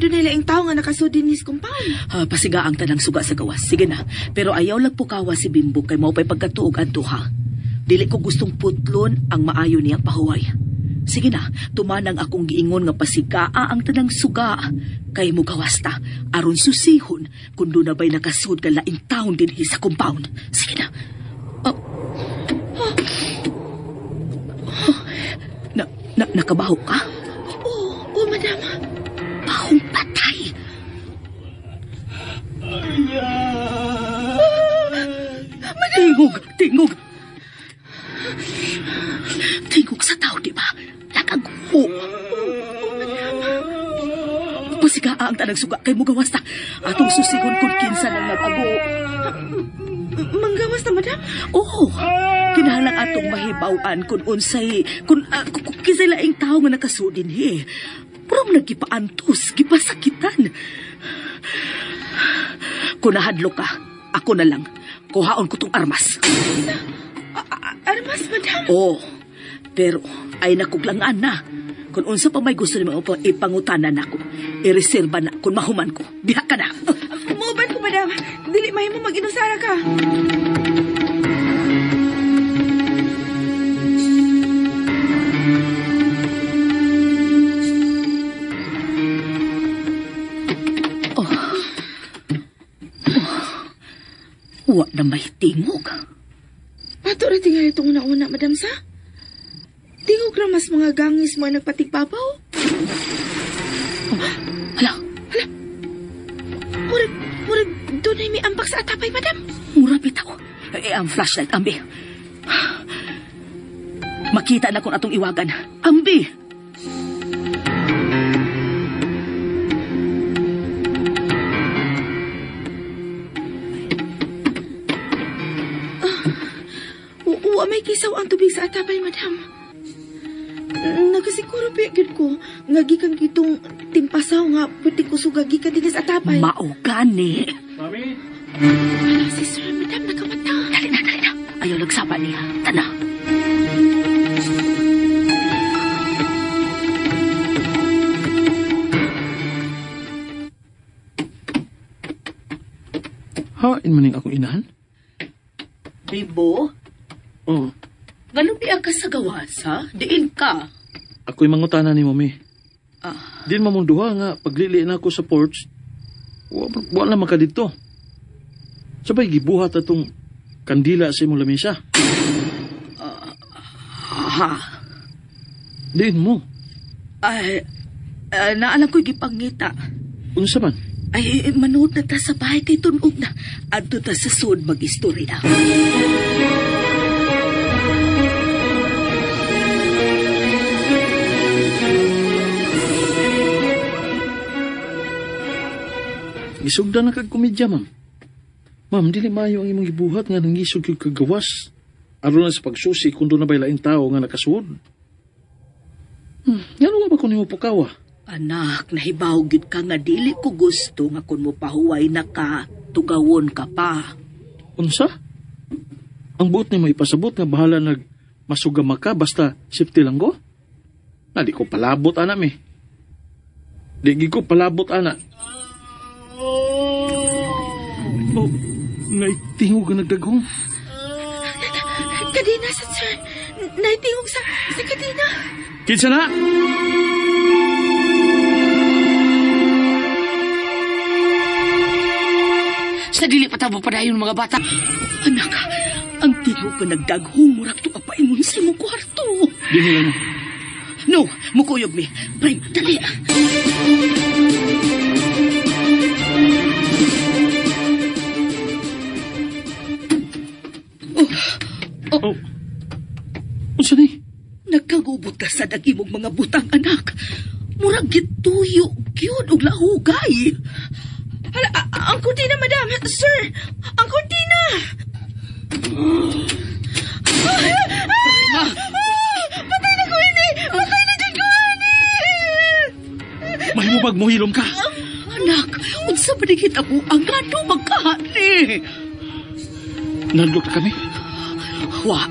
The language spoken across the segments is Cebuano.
dunay laing tao nga nakasud dinhi sa compound. Ha, pasiga ang tanang suga sa gawas. Sige na. Pero ayaw lagpukawa si Bimbo kay mao pa'y pagkatuog adto ha. Dili ko gustong putlon ang maayo niyang pahuway. Sige na, tumanang akong giingon nga pasigaa ang tanang suga. Kay mo gawas ta, aron susihon kung doon na ba'y nakasud ka laing taon dinhi sa compound. Sige na. Oh. Oh. Na, na, nakabaho ka? Oo, oh, madam. Bahong patay. Tingog, tingog. Tingog sa tao, di ba? Nakaguho. Pasigaa ang tanang suga kay mugawas ta. Atong susigon kung kinsa nang nag-ago. Manggawas na, madam? Oo. Kinahanglan atong mahibaw-an kung unsay, kung kinsay laing tao nga nakasudin he. Puro naggipaantos, gipasakitan. Kung nahadlok ka, ako na lang. Kuhaon ko tong armas. Armas, madam? Oo. Pero ay nakuglangan na. Kung unsa pa may gusto ni mga ipangutanan ako. Ireserba na kung mahuman ko. Diha ka na. Muuban ko, madam. Dili mahimo mag-inusara ka. Oh. Oh. Wa na may tingog. Pato ra tingali itong una-una, madam, sa? Tingog ra mas mga gangis mo ang nagpatigbabaw. Oh, hala. Hala. Murag, murag, doon ay may ampak sa atapay, madam. Mura bitaw. Eh, ang flashlight, ambi. Makita na kung atong iwagan. Ambi! Wa may kisaw ang tubig sa atapay, madam. Nagasiguro pa gyud ko nga gikan kitong timpasaw nga pwede ko suga gikan din sa atapay. Mao gani. Mami? Hala si sir, madam, nakamata. Dali na, dali na. Ayaw nagsaba niya. Tana. Hain maning akong inahan? Bibo? Oo. Ganun di ka sa gawas, ha? Diin ka. Ako'y mangutana ni Mami. Ah. Diin mamunduha nga, paglili na ako sa porch, wa na maka dito. Sabay gibuhat atong kandila sa imong lamesa. Ha? Diin mo. Ay, naalam ko'y gipangita. Unsa man? Ay, manood na ta sa bahay kay tunog na. Adto ta sa sud mag-istorya. Gisugdan na kag komedya, ma'am. Ma'am, dili maayo ang imong gibuhat nga nangisog yung kagawas. Aron na sa pagsusi kung doon na ba'y laing tao nga nakasuod. Ngano nga ba kung nimo pukawa? Anak, nahibaw gyud ka nga dili ko gusto nga kun mo pahuway na ka, tugawon ka pa. Unsa? Ang buot nimo ipasabot nga bahala nag masugama ka basta safety lang ko? Na di ko palabot ana mi. Di gid ko palabot ana. Oh, naitingog nga nagdaghong. Kadena sa sir. Naitingog sa kadena. Kinsa na? Sa dili pa tabo padayon mga bata. Anak, ang tingog ka nagdaghong murag to apaingon sa imong kwarto. Di nila no. No, mukuyog mi. Prem, dali. Oh. Unsa ni? Nagkagubot ka sa dagimong mga butang, anak. Murag gituyo gyud og lahugay. Hala, ang kurtina, madam. Sir, ang kurtina. Patay na ko ini. Patay na jud ko ini. Mahimubag mo hilom ka. Anak, unsa ba ni hitabo ang ngano magkahani? Nandok na kami. Wa.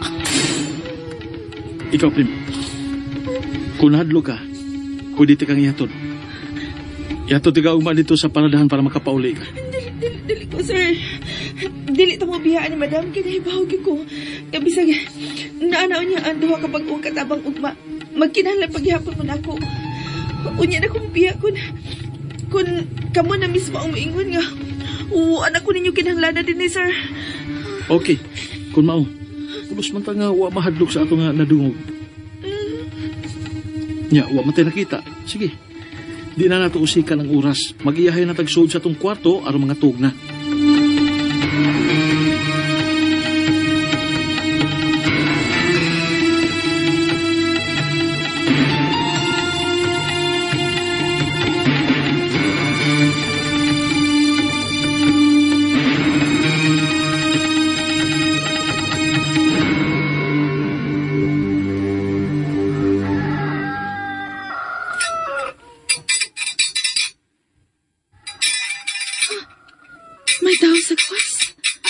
Ikaw, Prim. Kung nahadlok ka, pwede ta kang ihatod. Yato tiga ugma dito sa paradahan para makapauli ka. Dili, dili, dili ko, sir. Dili ta mo biyaan ni madam. Kaya nahibaw gyud ko. Kaya bisag, naanaw niya ang duha kapag uang katabang ugma. Magkinahanglan paghihapon mo na ako. Unya na kong biya kun kamo na mismo ang moingon nga. Oo, anak ko ninyo kinahanglan na din ni sir. Okay, kun mao. Pulos man ta nga wa mahadlok sa ato nga nadungog. Nya, wa man tay nakita. Sige. Di na nato usikan ang oras. Magiyahay na tagsuod sa atong kwarto aron mga tuog na. May tao sa kwas.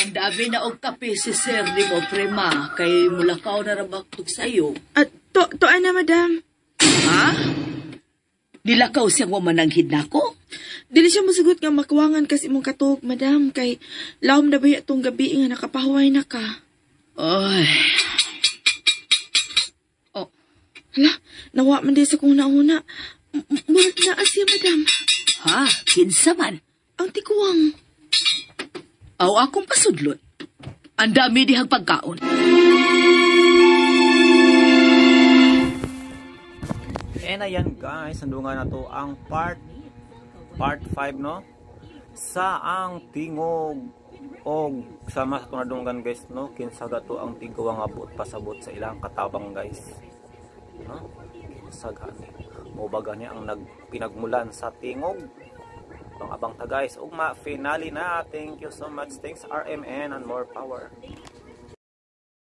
Ang dami na og kape si sir ni mo, prema, kay mulakaw na rabaktog sa'yo. At to, to ana, madam. Ha? Nilakaw siyang wamananghid nako? Dili siya musugot nga makuwangan kasi imong katuog, madam. Kay lawom na ba tong gabi nga nakapahuway na ka. Ay. Oh, Hala, nawa man di sa kong nauna. Murag naa siya, madam. ha? Kinsa man? Ang tikuwang. Aw akong pasudlon. Ang dami dihang pagkaon. And ayan guys, nandun nga na to ang part part 5, no? Sa ang tingog og sama sa tunadunggan guys, no, kinsa gato ang tigaw nga buot pasabot sa ilang katabang guys, no? Kinsa gani mo ba gani ang nagpinagmulan sa tingog? Abang abang ta guys, ugma finale na. Thank you so much. Thanks RMN and more power.